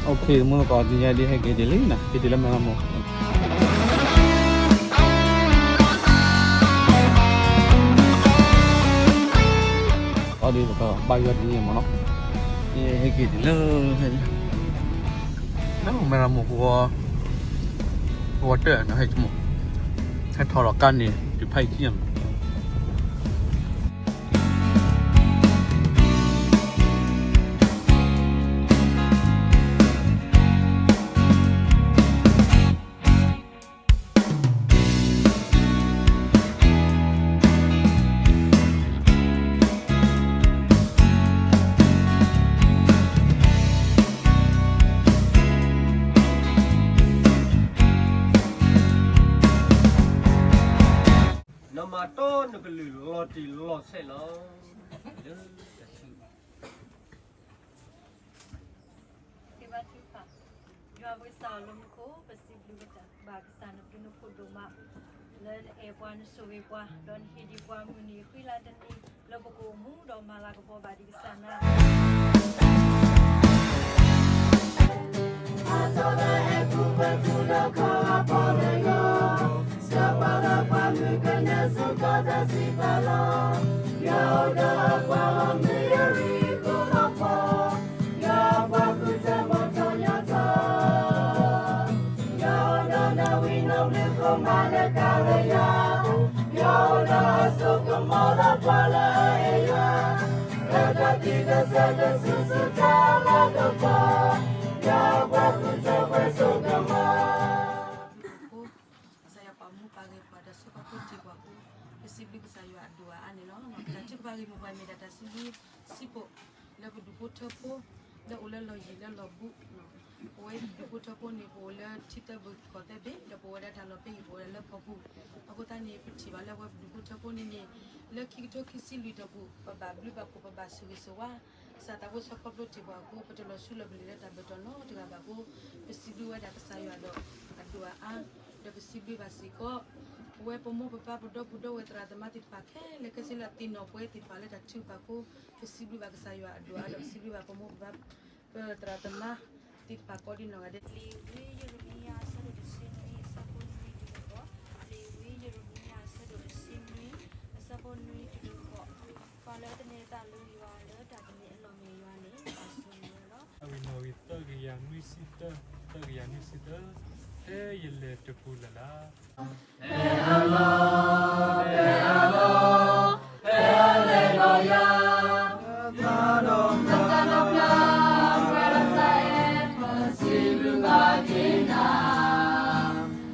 မုၢ်သကိး တနံၤညါဒ်ဟဲက့ၤဒ်လံနီၤ, ဟဲက့ၤဒ်လၢမဲၢ်ရမိၢ် အီၤဒ်ပကဘၣ်ယွၤတနံၤမးနီၤ, ဟဲက့ၤဒ်လၢ မဲၢ်ရမိၢ်ကဝီၤ ကဝီၤတၢၢ်နီၤ, ဟဲက့ၤမး ဟဲထီၣ်လီၤကါန့ၣ် တုၤဖးအံၤခံမး နမၤတီနကလုၢ်လီၤတံၢ်လီၤဆဲးလီၤ. လၢတၢ်ထုကဖၣ် ကဘါထုကဖၣ်, ယွၤပကစၢ်လၢမူခိၣ်, ပစံးဘျုးကစၢ်ဘၣ်ကစၢ်နဘျုးနဖှိၣ်ဒိၣ်မး, လၢနအဲၣ်ပှၤနဆိၣ်ဂ့ၤပှၤ, ဒီးနဟ့ၣ်ဒံးပှၤမုၢ်နံၤဃံလၤတနံၤ, လၢပကအိၣ်မူဒီးမၤလၤကပီၤဘၣ်ဒံးကစၢ်နၤ ကစၢ်ယွၤ ပာ်မူပာ်ဂဲၤပှၤဒီးဆိၣ်ခီဖျိတ့ၢ်ပှၤအဃိ, ပစံးဘျုးကစၢ်ယွၤအဒိၣ်အါန့ၣ်လီၤ. တၢ်ထုကဖၣ်ဂ့ၢ်မိၢ်ပှၢ်မ့ၢ်ဒၣ်တၢ်စံးဘျုးစံးဖှိၣ် လၢပဒူၣ်ဖိထၢဖိ လၢအိၣ်လၢလီၢ်ယံၤလၢလီၢ်ဘူး, ပဝဲဒူၣ်ဖိထၢဖိန့ၣ် ပအိၣ်လၢထံသၢဘ့ၣ်ကီၢ်သၢဘ့ၣ် ဒီးပဝဲဒၣ်တၢ်လီၢ်ဖဲအံၤ ပအိၣ်ဝဲဒၣ်လၢကီၢ်ပူၤ, အဃိသတးန့ၣ် ပထံၣ်ဘၣ်လၢပဝဲပဒူၣ်ဖိထၢဖိန့ၣ်န့ၣ် လၢခံကထိခံဆံလွံၢ်တပူၤ ပဘၣ်ဘျုးဘၣ်ဖှိၣ် ပဘၣ်ဆိၣ်ဂ့ၤဆိၣ်ဝါ ကစၢ်သးဘိဆီၣ်ခီဖျိတ့ၢ်ပှၤအဃိ ပတလီၤဆူလီၤပလ့ၤလၢတၢ်ဘၢၣ်တီၢ်နီတဂၤဘၣ်အဃိ, ပစံးဘျုးဝဲဒၣ်ကစၢ်ယွၤဒီးအဒိၣ်အါ, ဒီးပစံးဘျုးဘၣ်စ့ၢ်ကီး ပဝဲပမိၢ်ပပၢ်ပဒီပုၢ်ဒီဝဲၢ်သရၣ်သမါသ့ၣ်တဖၣ်ခဲလၢာ်ခဲဆ့လၢအသ့ၣ်နီၣ်ပှဲၤသ့ၣ်တဖၣ်လၢတၢ်ထုကဖၣ်အဃိ, ပစံးဘျုးဘၣ်ကစၢ်ယွၤအဒိၣ်အါ ဒီးပစံးဘျုးဘၣ်ပမိၢ်ပပၢ် ပသရၣ်သမါသ့ၣ်တဖၣ်ကိးဒံနီၢ်ဂၤဒဲး လံာ်ဝံယံးရမံယၤအဆၢဒိၣ်တဆံနွံအဆၢဖိနွံတုၤဃိး, လံာ်ဝံယံးရမံယၤအဆၢဒိၣ်တဆံနွံအဆၢဖိနွံတုၤဃိး, ပှၤလၢအသန့ၤအသးလၢယွၤလၢတၢ်သန့ၤအလီၢ်မ့ၢ်ယွၤန့ၣ် တၢ်ဆိၣ်ဂ့ၤဝဲလီၤ. အဝံၤနီၣ်ဂံၢ်သၢကယၤနွံဆံသၢ, သၢကယၤနွံဆံသၢ, ဖဲယလဲၤတပူၤလၢ်လၢ် ဖဲအလီၢ်, ဖဲအလီၢ်, ဖဲအလဲၤဒီးယၤ, သးဒီးပျၢ်, ပှဲၤဒီးတၢ်အဲၣ်, ပစံးဘျုးဘၣ်က့ၤနၤ,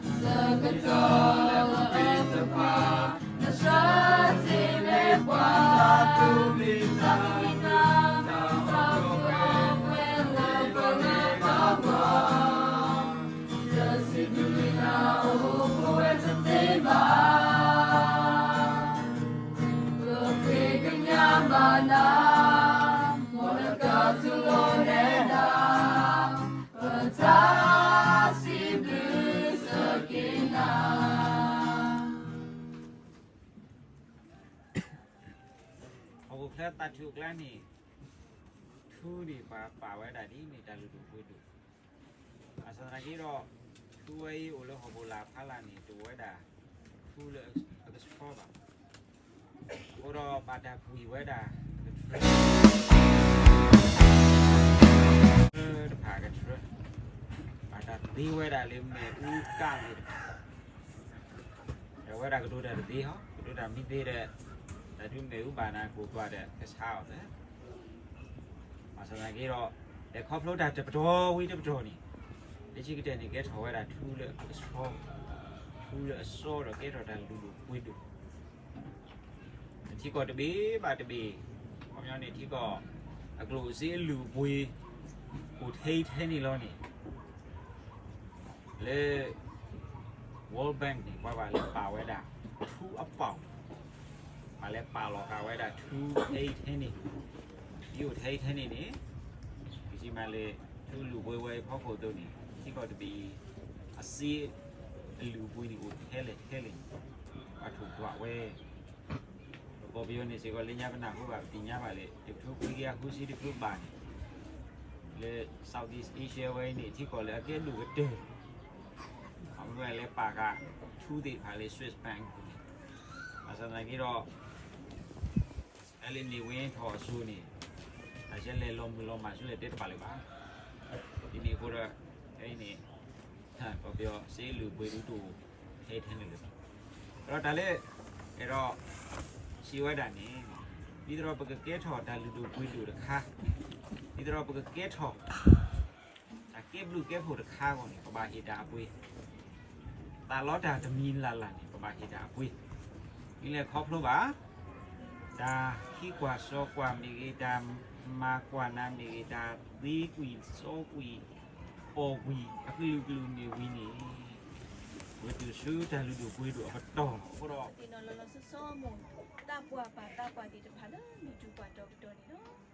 ဆၢကတီၢ်လၢပသ့ၣ်တဖၣ်, နဆှၢစ့ၢ်လၢပှၤ, တၢ်သူၣ်မံသးမံ, တၢ်သူၣ်ပှဲၤပှဲၤလၢပလဲၤတၢ်ဂီၤ တၢ်စံးဘျုးနၤအိၣ် ပဝဲတသ့ဘၣ်, ပဃ့ကညးဘၣ်နၤ, မ်နကတူၢ်လိာ်နဲဒၣ်, ပတၢ်စံးဘျုးစၢက့ၤနၤ. ဟီၣ်ခိၣ်ချၢသးထူၣ်အကျါန့ၣ် ထူန့ၣ်ပှၤပာ်ဝဲဒၣ်ဒ်မ့ၢ်တၢ်လုၢ်ဒိၣ်ပှ့ၤဒိၣ်, ဘၣ်ဆၣ်သနာ်က့ဒီး ထူဝဲအံၤအိၣ်လၢဟီၣ်ခိၣ်လာ်ဖးလာ်န့ၣ် တအိၣ်ဝဲဒၣ်ထူလၢအကဆှီဘၣ်, အဃိဒီးဘၣ်တၢ်ပှံၤဝဲဒၣ်ကထြၢ တဖၣ်ကထြၢ, ဘၣ်တၢ်သ့ဝဲဒၣ်လၢမ့ၣ်အူကၣ်သ့ၣ်တဖၣ် ဒီးဝဲဒၣ်ကဒိးတၢ်တသ့ဟီ, ကဒိးတၢ်မံသ့ဒီး တၢ်ဒုးမ့ၣ်အူဘၣ်နၤကိၣ်ကွၢ်ဒီးကဆါအီၤသ့, ဘၣ်ဆၣ်သနာ်က့ဒီး လဲၤခီဖျိတၢ်တပတီၢ်ဝံၤတပတီၢ်န့ၣ် လၢခံကတၢၢ်န့ၣ် ကဲထီၣ်ဝဲဒၣ်ထူလၢအကဆှီ, ထူလၢအစီဒီးကဲထီၣ်တၢ်လုၢ်ဒိၣ်ပှ့ၤဒိၣ် ထံကီၢ်တဘ့ၣ်ဘၣ်တဘ့ၣ်, ခီပညီန့ၣ် ထံကီၢ်အကျိၣ်စ့အလုၢ်အပှ့ၤ အိၣ်ထဲအံၤထဲန့ၣ်လီၤန့ၣ်, လၢ World Bank န့ၣ် ပှၤဘၣ်လဲၤပာ်ဝဲဒၣ် ထူအပီၢ်, ဘၣ်လဲၤပာ်လီၤဃာ်ဝဲဒၣ်ထူထဲအံၤထဲန့ၣ်, ထံအိၣ်ထဲအံၤထဲန့ၣ်န့ၣ်, ပကထံၣ်မးလၢ ထူလုၢ်ပှ့ၤဝဲအဖီခိၣ်အသိးန့ၣ် ထံကီၢ်တဘ့ၣ်အံၤ အစ့အလုၢ်အပှ့ၤန့ၣ် အိၣ်ထဲလဲၣ်ထဲလဲၣ်န့ၣ် ပှၤထိၣ်ကွၢ်ဝဲ ပကီၢ်ပယီၤန့ၣ်စ့ၢ်ကီး လၢညါပနၢ်ဟူဘၣ် ပသ့ၣ်ညါဘၣ်လၢ တကထိခွံကယၤဃုဆံတကထိဘးန့ၣ်, လၢ Southeast Asia ဝဲအံၤန့ၣ် ထံကီၢ်လၢအကဲဒိၣ်ကတၢၢ်, အမ့ၢ်ဝဲလဲၤပာ်ဃာ်ထူသ့ၣ်တဖၣ်လၢ Swiss franc အပူၤန့ၣ်, ဘၣ်ဆၣ်သနာ်က့ဒီး တၢ်လၢန့ၢ်ဝဲထီၣ်အစိၤန့ၣ် တၢ်ဆဲးလဲၤလီၤမုၢ်လီၤမၢ်ဆူလဲၣ်တဲတပာ်လၢၤဘၣ်. ဒ်န့ၣ်အဃိဒီး ဖဲအံၤန့ၣ် ကီၢ်ပယီၤစ့အလုၢ်အပှ့ၤဒုးတအိၣ်ထဲထဲန့ၣ်လၢၤဘၣ်. ဒီးတၢ်လၢ အဲၣ်ဒိးစံးဝဲဒၣ်န့ၣ်, ဒ်သိးဒီးပကကဲထီၣ်တၢ်လုၢ်ဒိၣ်ပှ့ၤဒိၣ်တခါ, ဒ်သိးဒီးပကကဲထီၣ် တၢ်ကဲဘျုးကဲဖှိၣ်တခါအဂီၢ်န့ၣ် ပဘၣ်ဟ့ၣ်တၢ်အပှ့ၤ, သးလီတၢ်တမံၤလၢ်လၢ်န့ၣ် ပဘၣ်ဟ့ၣ်တၢ်အပှ့ၤ, မ့ၢ်လဲၤခီဖျိဘၣ် တၢ်ဟံးကွၢ်စီၤကွၢ်မ့ၢ်ဂ့ၤ, တၢ်မၤကွၢ်နၤမ့ၢ်ဂ့ၤ, တၢ်သ့ကွံာ်စီကွံာ် အီၣ်ကွံာ်အကလုာ်ကလုာ်မ့ၢ်ဝံၤန့ၣ်, ပကတုၤဆူတၢ်လုၢ်ဒိၣ်ပှ့ၤဒိၣ်အပတီၢ်လီၤ. အဃိဒီး သ့ၣ်နီၣ်လီၤလီၤဆီဆီမိၢ် သးပှၢ်ပၢ်သးပှၢ်သ့ၣ်တဖၣ်လၢမ့ၢ်တူၢ်ပှၤတီၤကတီၢ်န့ၣ်လီၤ.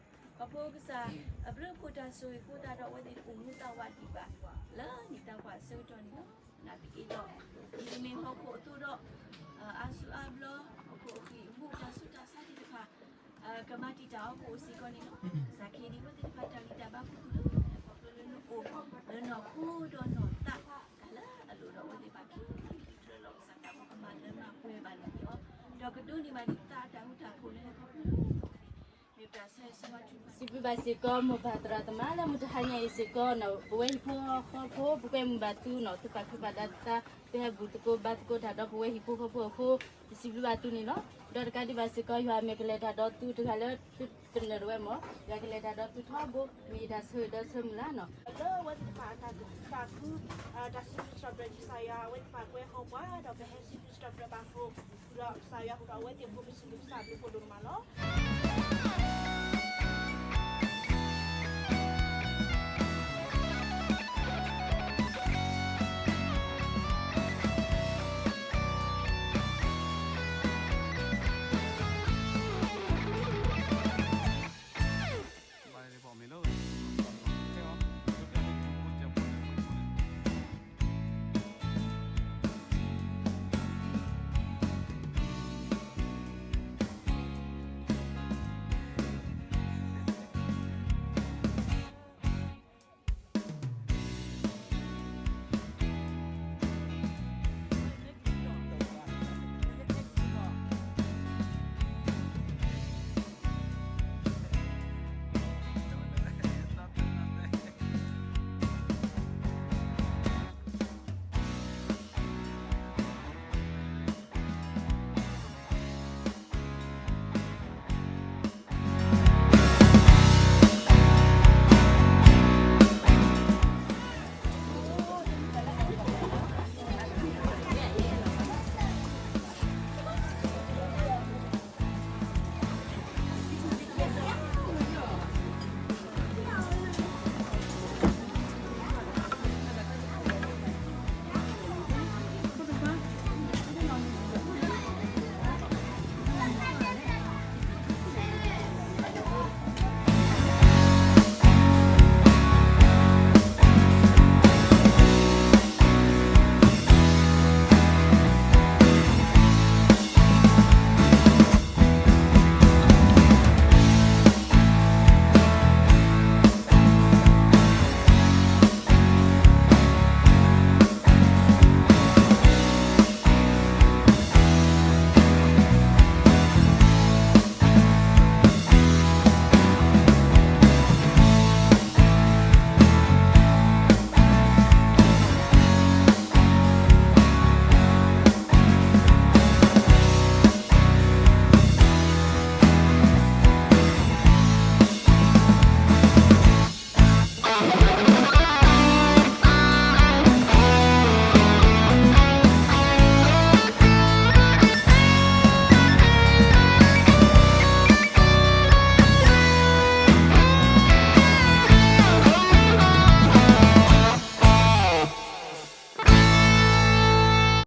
ခီဖျိကစၢ် အဘျုးအဖှိၣ်တၢ်ဆိၣ်ဂ့ၤအဃိသတးဒီး အဝဲသ့ၣ်အိၣ်မူသးဝးဒံးဘၣ် လၢနံၣ်သးပှၢ်အဆၢကတီၢ်န့ၣ်လီၤ. နာ်သက့ဒီး ဒ်အမ့ၢ်ဟီၣ်ခိၣ်အသိးဒီး အါစုအါဘျီ ဟီၣ်ခိၣ်အဂံၢ်အဘါ တၢ်ဆူးတၢ်ဆါသ့ၣ်တဖၣ် ကမၤတံာ်တာ်အီၤကအိၣ်စ့ၢ်ကီးန့ၣ်လီၤ. ကစၢ်ခ့ဒံးဝဲသ့ၣ်တဖၣ်တၢ်ဂံၢ်တၢ်ဘါခူသူၣ်လၢ ခီဖျိလၢနအိၣ်လၢနီၢ်ခိဒီးနီၢ်သး တၢ်လၢအလိၣ်ဒီးအဝဲသ့ၣ်တဖၣ်ခဲလၢာ်ခဲဆ့လီၤ. ကစၢ်သးဘီကမၤလၢမၤပှဲၤဘၣ်လၢၤန့ၣ်အီၤ ဒီးကဒိးန့ၢ်ဘၣ်ဒံးသးအတၢ်ဃူတၢ်ဖိးလၢဟဲခီဖျိလၢ မ့ၢ်ပတၢ်ဆၢဂ့ၤဆၢဝါထုကဖၣ် စံးဘျုးဘၣ်စ့ၢ်ကီးမိၢ်ပၢ်သရၣ်သမါလၢမုၢ်တဟါညါအံၤစ့ၢ်ကီး ပဝဲဟံၣ်ဖိဃီဖိ ပကွဲမုာ်ဘၣ်သုနီၤ သုပာ်ဖှိၣ်ဘၣ်ဒၣ်သး သုဟဲဘူၣ်သကိးဘါသကိးတၢ်ဒီးပဝဲဟံၣ်ဖိဃီဖိအဃိ ပစံးဘျုးဘၣ်သုန့ၣ်လီၤ. ဒီးတကးဒံးဘၣ်စ့ၢ်ကီး ယွၤမဲာ်ကလဲၤတၢ်ဒီးသုတဂၤလၢသုကနၢၤတဝဲမၢ် ယွၤကလဲၤတၢ်ဒီးသုထီဘိ မ့ၢ်ယတၢ်ဆၢဂ့ၤဒီးဆၢမုၢ်လၢ်နီၤ လၢအဝဲသ့ၣ်တဖၣ်အတၢ်သးခု တၢ်စံးဘျုးစံးထီၣ်ပတြၢၤကစၢ်ယွၤ အဝဲသ့ၣ်တဖၣ်ကွဲဃီပှၤ ဒီးပဟဲစံးဘျုးစံးထီၣ်ပတြၢၤဘၣ်အဃိ ဒီးကစၢ်ယွၤဟူးဒီးအဝဲသ့ၣ်အဃိ ပစံးဘျုးကစၢ်အဘျုးဖးဒိၣ်မးလီၤ.